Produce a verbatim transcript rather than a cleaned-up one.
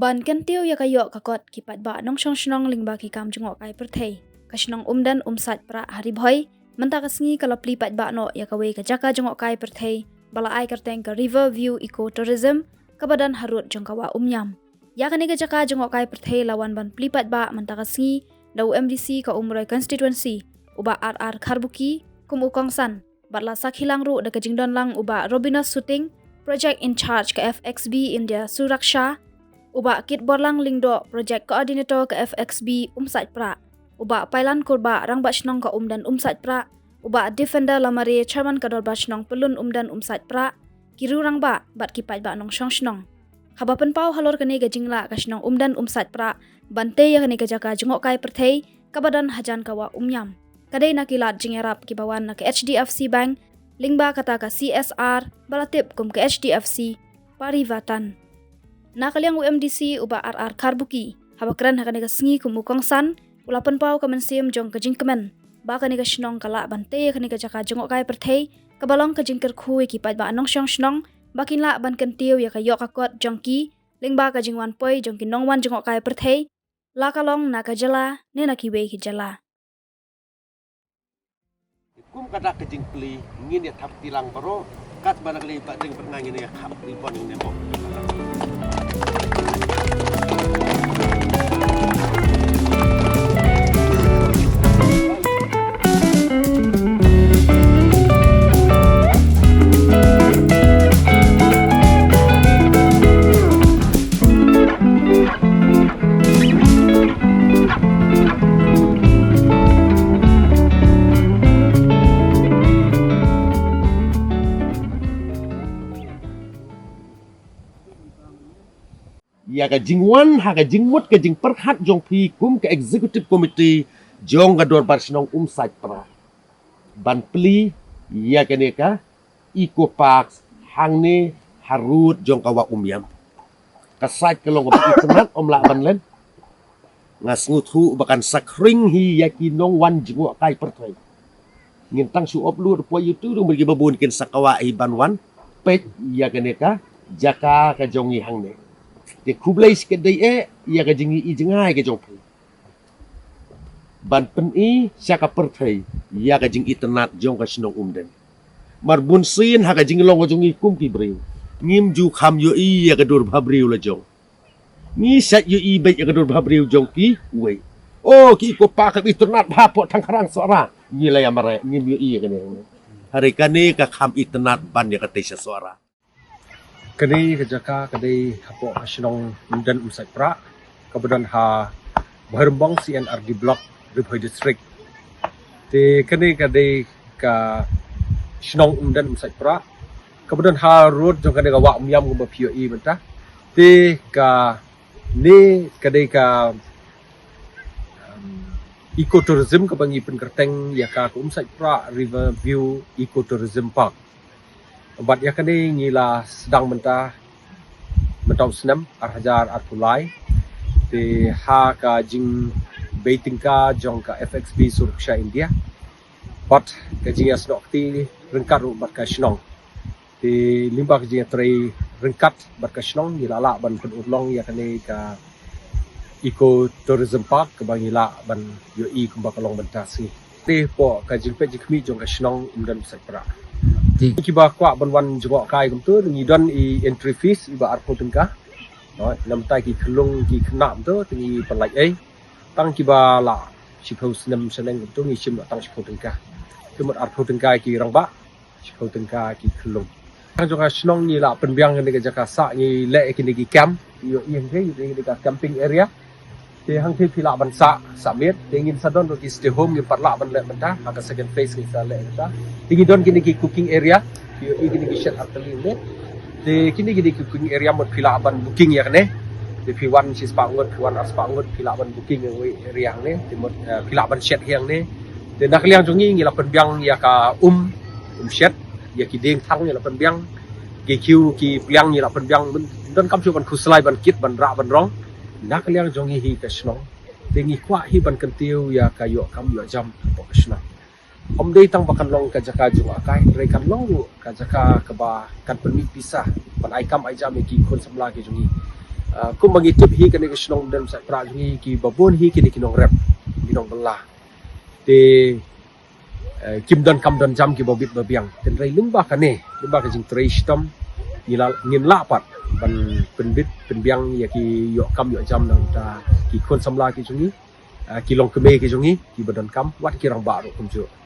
Ban kyntiew ïa ka ïoh ka kot ki paidbah nongshong shnong lyngba ki kam jngohkai pyrthei, ka shnong Umden Umsait Prah ha Ri Bhoi mynta ka sngi ka la plie paidbah noh ïa kawei ka jaka jngohkai pyrthei ba la ai kyrteng ka River View Eco Tourism, kaba don harud jong ka Wah Umiam. Ïa kane ka jaka jngohkai pyrthei la wan ban plie paidbah mynta ka sngi da u M D C ka Umroi Constituency, u Bah R R Kharbuki, kum u kongsan, bad la sakhi lang ruh da ka jingdon lang u Bah Robinus Suting, Project in Charge ka F X B India Suraksha, u Bah Kitborlang Lyngdoh, Project Coordinator ka F X B Umsait Prah, u Bah Pailan Kurbah, Rangbah Shnong ka Umden Umsait Prah, u Bah Defender Lamare, Chairman ka Dorbar Shnong Pyllun Umden Umsait Prah, ki riew rangbah bad ki paidbah nongshong shnong. Haba pynpaw halor kane ka jinglah ka shnong Umden Umsait Prah ban tei ïa kane ka jaka jngohkai pyrthei kaba don hajan ka Wah Umiam, ka dei na ki lad jingïarap kiba wan na ka H D F C Bank lyngba kata ka C S R ba la tip kum ka H D F C Parivatan. Na ka liang u M D C u Bah R R Kharbuki, haba kren ha kane ka sngi kum u kongsan, u la pynpaw ka mynsiem jong ka jingkmen ba kane ka shnong ka lah ban tei ïa kane ka jaka jngohkai pyrthei kaba long ka jingkyrkhu ïa ki paidbah nongshong shnong ba kin lah ban kyntiew ïa ka ïoh ka kot jong ki lyngba ka jingwan poi jong ki nongwan jngohkai pyrthei, la ka long na ka jylla ne na kiwei ki jylla. Kum ka dak ka jingplie, ngin ïa thap kti lang baroh, katba na ka liang ba dang pyrngai ngin ïa khap ribbon ngin ïa bok. Ïa ka jingwan ha ka jingmut ka jingpyrkhat jong phi kum ka executive committee jong ka Dorbar Shnong Umsait Prah ban plie ïa kane ka Eco Park hangne harud jong ka Wah Umiam. Ka site ka long kaba itynnad, ym lah ban len. Nga sngewthuh ba kan sa khring hi ïa ki nongwan jngohkai pyrthei. Ngin tang shu upload poi YouTube ruh, ba ki babun kin sa kwah hi ban wan peit ïa kane ka jaka ka jong ngi hangne. Te khublei shikatdei eh ïa ka jingïohi jngai ka jong phi ban pyni sha ka pyrthei ïa ka jingitynnad jong ka shnong Umden. Mar bunsien ha ka jinglong ka jong ngi kum ki briew, ngim ju kham ïohi ïa ka dur bhabriew la jong. Ngi shait ïohi beit ïa ka dur bhabriew jong kiwei. O, ki Eco Park ka itynnad bha hapoh Thangkhrang Sohra. Ngi la ïa mareh, ngim ïohi ïa kane. Hynrei kane ka kham itynnad ban ïa ka tei sha Sohra. Kane ka jaka ka dei hapoh ka shnong Umden Umsait Prah, kaba don ha Bhoirymbong C and R D Block, Ri Bhoi District. Te kane ka dei ka shnong Umden Umsait Prah, kaba don harud jong kane ka Wah Umiam kumba phi ïohi mynta. Te kane ka dei ka, um, ecotourism kaba ngi pynkyrteng ïa ka, ka Umsait Prah River View Ecotourism Park. Bad ïa kane ngi la sdang mynta, mynta u snem ar hajar arphew lai. Te ha ka jingbei tyngka jong ka F X B Suraksha India bad ka jingïasnoh kti ryngkat ruh bad ka shnong. Te lyngba ka jingïatrei ryngkat bad ka shnong ngi la lah ban pynurlong ïa kane ka Eco Tourism Park kaba ngi lah ban ïohi kumba ka long mynta sngi. Te hapoh ka jingpeit jingkhmih jong ka shnong Umden Umsait Prah. Te kiba kwah ban wan jngohkai kumto, ngi don i entry fees iba arphew tyngka. No, namar ki khyllung ki khynnah kumto, te ngi pynlait ei. Tang kiba lah shiphew snem shaneng kumto, ngi shim noh tang shiphew tyngka. Te mut arphew tyngka ki rangbah, shiphew tyngka ki khyllung. Tang jong ka shnong ngi la pynbiang kane ka jaka sah, ngi leh kine ki camp, ïohi hangtei, kine ka camping area. Te hangtei phi lah ban sah, sah miet, te ngin sa don ruh ki stay home, ngim pat lah ban leh mynta, ha ka second phase ngin sa leh mynta. Te ngi don kine ki cooking area, ïohi kine ki shed ar tylli ne. Te kine kine ki cooking area mut phi lah ban booking ïa kane. Te phi wan shispah ngut, phi wan arspah ngut, phi lah ban booking ïa kawei area hangne. Te mut, eh, phi lah ban shet hi hangne. Te na ka liang jong ngi ngi la pynbiang ïa ka um, um shet, ïa ki dieng thang ngi la pynbiang, ki kiew ki pliang ngi la pynbiang, donkam shuh ban khuslai ban kit ban rah ban rong. Na ka liang jong ngi hi ka shnong. Te ngi kwah hi ban kyntiew ïa ka ïoh kam ïoh jam hapoh ka shnong. Ym dei tang ba kan long ka jaka jngohkai, hynrei kan long ruh ka jaka kaba kan pynmih pisa ban ai kam ai jam ïa ki khun samla ki jong ngi. Uh, kumba ngi tip hi kane ka shnong Umden Msait Prah jong ngi, kiba bun hi kine ki nongrep, ki nongbylla. Te uh, kim don kam don jam kiba bit ba biang. Hynrei lyngba kane, lyngba ka jingtrei shitom, ngi la, ngin lah pat ban pynbit pynbiang ïa ki ïoh kam ïoh jam na ka bynta ki khun samla ki jong ngi, uh, ki longkmie ki jong ngi kiba don kam, wat ki rangbah ruh kumjuh.